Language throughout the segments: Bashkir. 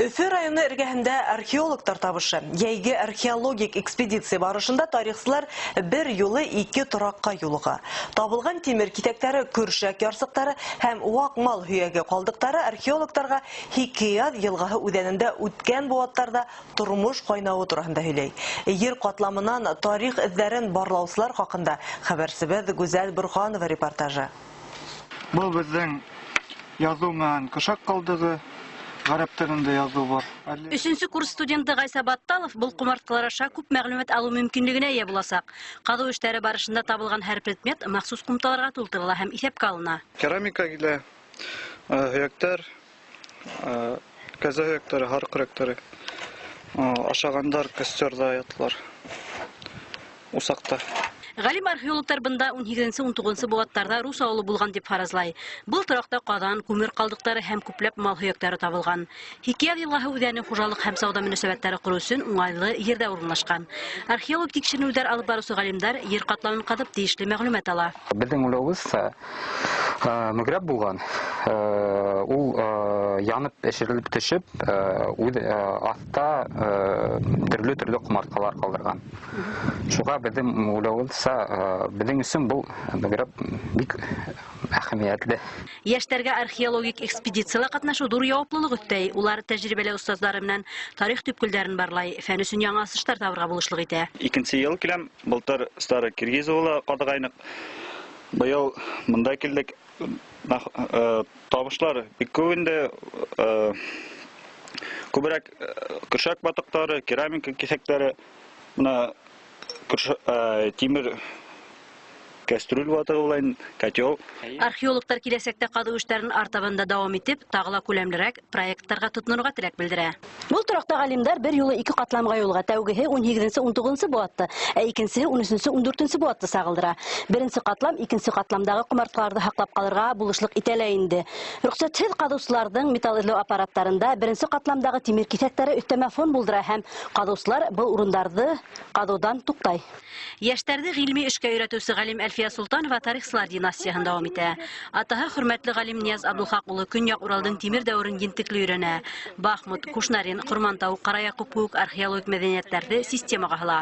Өфө районы эргәһендә археологтар табышы. Йәйге археологик экспедиция барышында тарихсылар бер юлы ике тораҡҡа юлыға. Табылған тимер киҫәктәре, көршәк ярсыҡтары һәм ваҡ мал һөйәге ҡалдыҡтары археологтарға Һикейаҙ йылғаһы үҙәнендә үткән быуаттарҙа тормош ҡайнауы тураһында һөйләй. Ер ҡатламынан тарих эҙҙәрен барлаусылар хаҡында хәбәрсебеҙ Гүзәл Борханова репортажы. Был беҙҙең яҙыу менән көршәк ҡалдығы, ғәрәп телендә яҙыу бар. Өсөнсө курс студенты Ғайса Батталов был ҡомартҡылар аша күп мәғлүмәт алыу мөмкинлегенә эйә буласаҡ. Ҡаҙыу эштәре барышында табылған һәр предмет махсус ҡумталарға тултырыла һәм иҫәпкә алына. Керамика килә, һөйәктәр, кәзә һөйәктәре, һарыҡ һөйәктәре. Ашағандар, костерҙа яталар, усаҡта. Ғалим археологтар бында 18-19 быуаттарҙа рус ауылы булған тип фаразлай. Был тораҡта ҡаҙан, күмер ҡалдыҡтары һәм күпләп мал һөйәктәре табылған. Һикейаҙ йылғаһы үҙәне хужалыҡ һәм сауҙа мөнәсәбәттәре ҡороу өсөн уңайлы ерҙә урынлашҡан. Археолог тикшеренеүҙәр алып барыусы ғалимдар ер ҡатламын ҡаҙып тейешле мәғлүмәт ала. Беҙҙең уйлауыбыҙса, мөгрәп булған. Ул янып эшерелеп төшөп, үҙ аҫта төрлө-төрлө ҡомартҡылар ҡалдырған. Шуға беҙҙең уйлауыбыҙса, беҙҙең өсөн был мөгрәп бик әһәмиәтле. Йәштәргә археологик экспедицияла ҡатнашыу ҙур яуаплылыҡ өҫтәй. Улар тәжрибәле остаздары менән тарих төпкөлдәрен барлай, фән өсөн яңы асыштар табырға булышлыҡ итә. Икенсе йыл киләм, былтыр Старый Киргизовала ҡаҙығайныҡ. Быйыл мында килдек. Табышлар бик күп инде, күберәк көршәк батыҡтары, керамика киҫәктәре, мына тимер кәстрүл батығы булайын, котел. Археологтар киләсәктә ҡаҙыу эштәрен артабан да дауам итеп, тағы ла күләмлерәк проекттарға тотонорға теләк белдерә. Был тораҡта ғалимдар бер юлы ике ҡатламға юлыға. Тәүгеһе 18-19 быуатты, ә икенсеһе 13-14 быуатты сағылдыра. Беренсе ҡатлам икенсе ҡатламдағы ҡомартҡыларҙы һаҡлап ҡалырға булышлыҡ итә лә инде. Рөхсәтһеҙ ҡаҙыусыларҙың металл эҙләү аппараттарында беренсе ҡатламдағы тимер киҫәктәре өҫтәмә фон булдыра һәм ҡаҙыусылар был урындарҙы ҡаҙыуҙан туҡтай. Йәштәрҙе ғилми эшкә өйрәтеүсе ғалим Әлфиә Солтанова тарихсылар династияһын дауам итә. Атаһы хөрмәтле ғалим Нияз Абдулхаҡ улы Көньяҡ Уралдың тимер дәүерен ентекле өйрәнә. Бахмут, Кушнарин, Ҡормантау, Ҡараяҡуп кеүек археологик мәҙәниәттәрҙе системаға һала.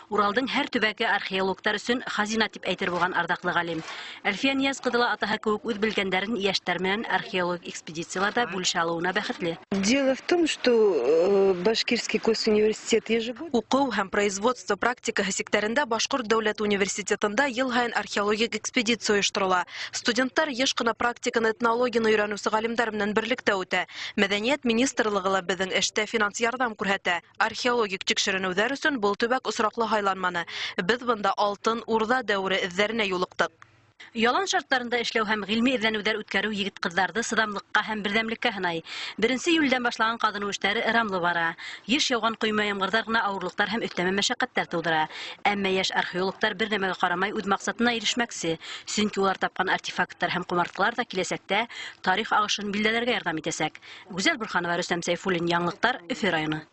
Уралдың һәр төбәге археологтар өсөн хазина тип әйтер булған арҙаҡлы ғалим. Әлфиә Нияз ҡыҙы ла атаһы кеүек үҙ белгәндәрен йәштәр менән археологик экспедицияларҙа бүлешә алыуына бәхетле. Дело в том, что Башкирский госуниверситет ежегодно Уҡыу һәм производство практикаһы сиктәрендә Башҡорт дәүләт университетында йыл һайын археологик экспедиция ойошторола. Студенттар йыш ҡына практиканы этнологияны өйрәнеүсе ғалимдар менән берлектә үтә. Мәҙәниәт министрлығы ла беҙҙең эштә финанс ярҙам күрһәтә. Археологик тикшеренеүҙәр өсөн был төбәк осраҡлы һайланманы. Беҙ бында Алтын Урҙа дәүере эҙҙәренә юлыҡтыҡ. Ялан шарттарында эшләү һәм ғилми эҙләнеүҙәр үткәреү егет-ҡыҙҙарҙы сыҙамлыҡҡа һәм берҙәмлеккә һынай. Беренсе июлдән башлаған ҡаҙыныу эштәре ырамлы бара. Йыш яуған ҡойма ямғырҙар ғына ауырлыҡтар һәм өҫтәмә мәшәҡәттәр тыуҙыра. Әммә йәш археологтар бер нәмәгә ҡарамай үҙ маҡсатына ирешмәксе. Сөнки улар тапҡан артефакттар һәм ҡомартҡылар ҙа киләсәктә тарих ағышын билдәләргә ярҙам итәсәк. Гүзәл Борханова, Рөстәм Сәйфуллин, Яңылыҡтар, Өфө районы.